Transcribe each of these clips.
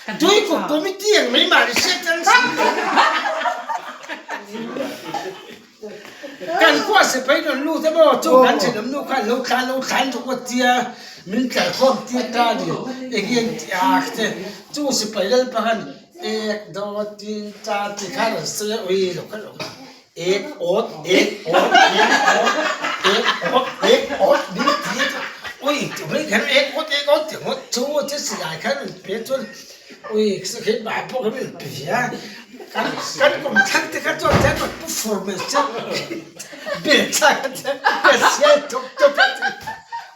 Tuikuk committee ang mai mah ni se tan si lo. Kan khua sipai rawn lut a maw chu kan thenawm nu khan lo thlan lo thlan rawk a tia min tlar khawm tir ta a ni. Enge an tih a te chu sipai lalpa khan ek dawt tin ta ti khan an sawi a ui lo kha lo ek awt ek awt ek awt ek awt ek awt min ti a ui mai khan ek awt ek awt ti ngawt chu chu silai khan an pe chuan Ui khi mah pawh kan in pe a, kan kan kum thlang te kha chuan hian rawn pu fur mai che bel thlak a che ka sial tawp tawp a che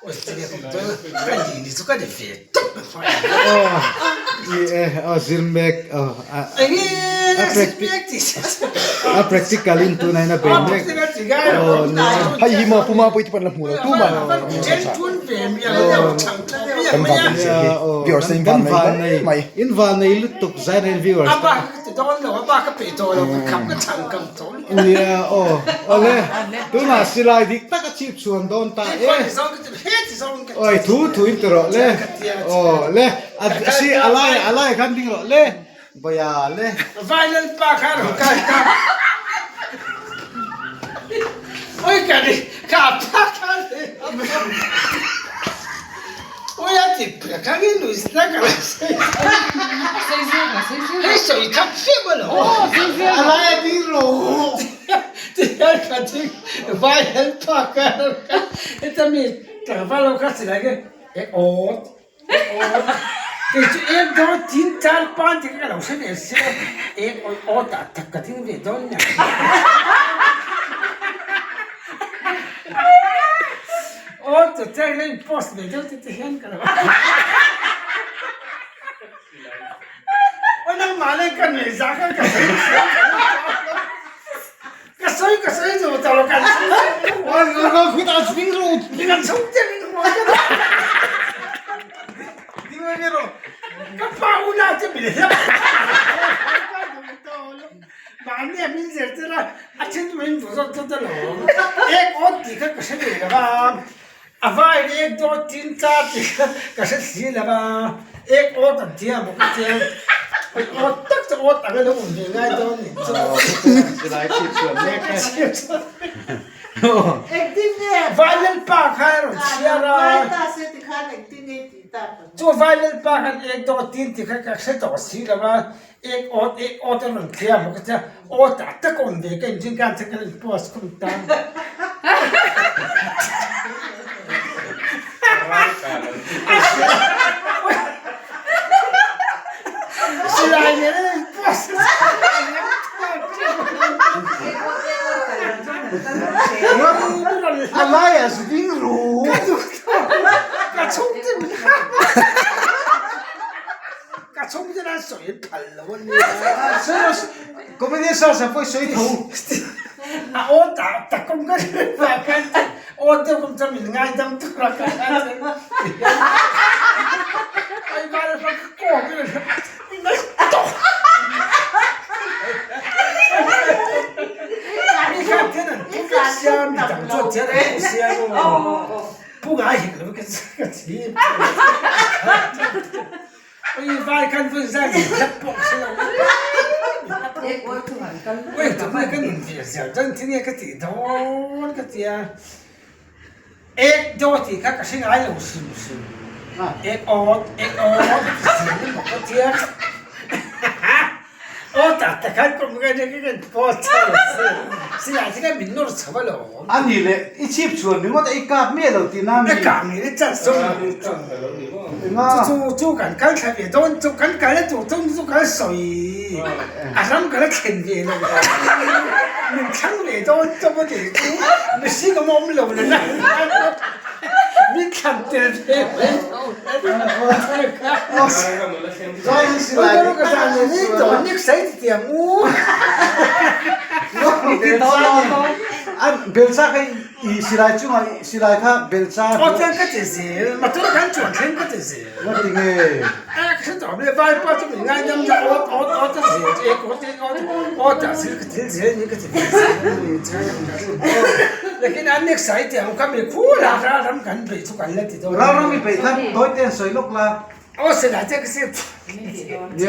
ui tinge kum chu ka ni ni chu ka ni ve tawp mai hmai Ni e aw zir mek aw a a practical in tunah hian a bei mek aw ni e. Hei hi maw Puma pawh i ti pawn la hmu lo tu mah Kan vannei mai in vannei lutuk zai nen viewers nia aw awle tunah silai dik tak a chhip chhuan dawn ta e oi thu thu in ti rawh le aw le a lai a lai khan ding rawh le Bawia le. Vailalpa kha ro kai ta. Oi ka ni ka pa kha le. Oi a ti pe ka ni nu sna ka la sei. Sei zel ka sei zel. Hei soi thap fe ma lo. A lai a ding ro. Ti ka ti vailalpa kha ro kai. Heta mi tlangval ho kha silai ke e awt Kei chu ek dawn tin chan pan te kha ka lo hre ve sia ek awih aw tah tak ka ding ve dawn nia. Aw chu cheng la in post ve deuh te te hian ka lo Aw nangmah leh ka nuih zah khan ka sawi Ka sawi ka sawi chu ta lo kan sawi kan chhung te min hmu a ka pa unau te min hlap mahni a min zir tir a a then chu min duh zawk tlat alawm ek awt tih kha ka hre ve lo va a vai in ek dawt tin tla tih kha ka hre si lo va ek awt an tia maw ka tia awt tak chu awt ang a lo awm ve ngai dawn nih chu Vailalpa kha a rawn chhiar a chu Vailalpa khan ek dawt tin tih kha ka hre tawh si lo va ek awt ek awt a rawn thliar maw ka tia awt ah tak a awm ve ka inrin khan chuan ka lo in post khum ta. Silai nen a in post A laiah zu ding ru. Ka chhungte min ka chhungte nan sawi phal lo a nia. Comedian Sars ah pawh i sawi tho. A aw tak tak awm ka hre vah khan aw deuh awm chuan min ngaidam tur a ka Ai val a ka kawm in Mi khan thian an pu vek sia mi dang chuan thian an pu sia maw pu ngai hek lo ka chhip Ui vai khan vun zai min hlep pawh ka hre lo Ui tunge ka nun ve zel dawn tinge ka tih dawn ka tia Ek daw tih kha ka hre ngai lo hrim hrim ek awt ek awt ti zel emaw ka tia Aw tak tak khan kawm ngai nia ka kan post chho silai te khan min nawr chho alawm. A nih leh i chhip chhuan ringawt a i kap miah lo tih na mi? Ka kap ngei le chance zawng lo. Enga? Chu chu chu kan kal thla ve dawn chu kan kal na tur chu chu kan sawi a ram ka la thlen ve lo min thlang ve dawn chawp a tih chu mihring awm awm lo la na min thlan tel ve mai. Belcha kha i silai chungah silai kha belcha Ngatinge? Ram ram i beih kha tawi te an sawi lawk la. Aw silai te ka si.